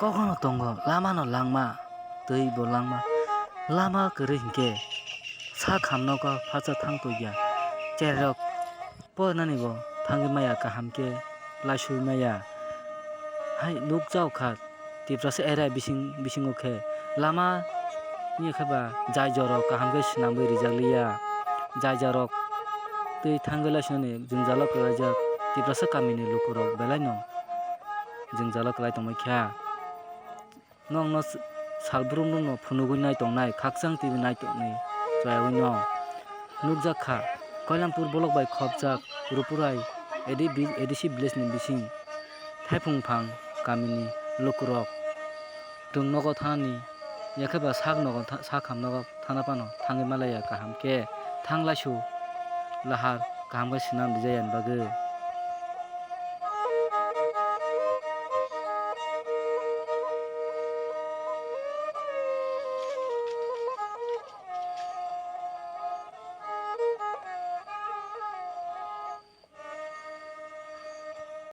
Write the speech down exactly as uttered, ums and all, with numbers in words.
Kokno tongo, lamano langma, twi bo langma. Lama kwrwi hinkhe sak hamno kok phatsa thang twi ya. Chererok porinani bo thangwi maya kaham khe laisui maya. Hai nukjao kha Tiprasa area bising, bisingo khe lama wngya khe ba jai jorok kaham khe swnamwi rijak liya. Jai jorok twi thangwi laisunani jwngjalo kwlaijak Tiprasa kamini lukurok belaino jwngjalo kwlai tongwi kha. Nokno s-, salbrum rokno phunugwi nai tongnai, khakchang twiwi nai tongni chwraiyawino nukjak kha. Koilampur bolok bai khopjak Rupurai A D B, A D C village ni bising Thaiphungphang kamini lukurok twng nogo thanani, yakhe ba sak nogo tha-, sak ham nogo thana phano thangwi malaiya kaham khe thang laisu lahar kaham khe swnam rijaya ni bagwi.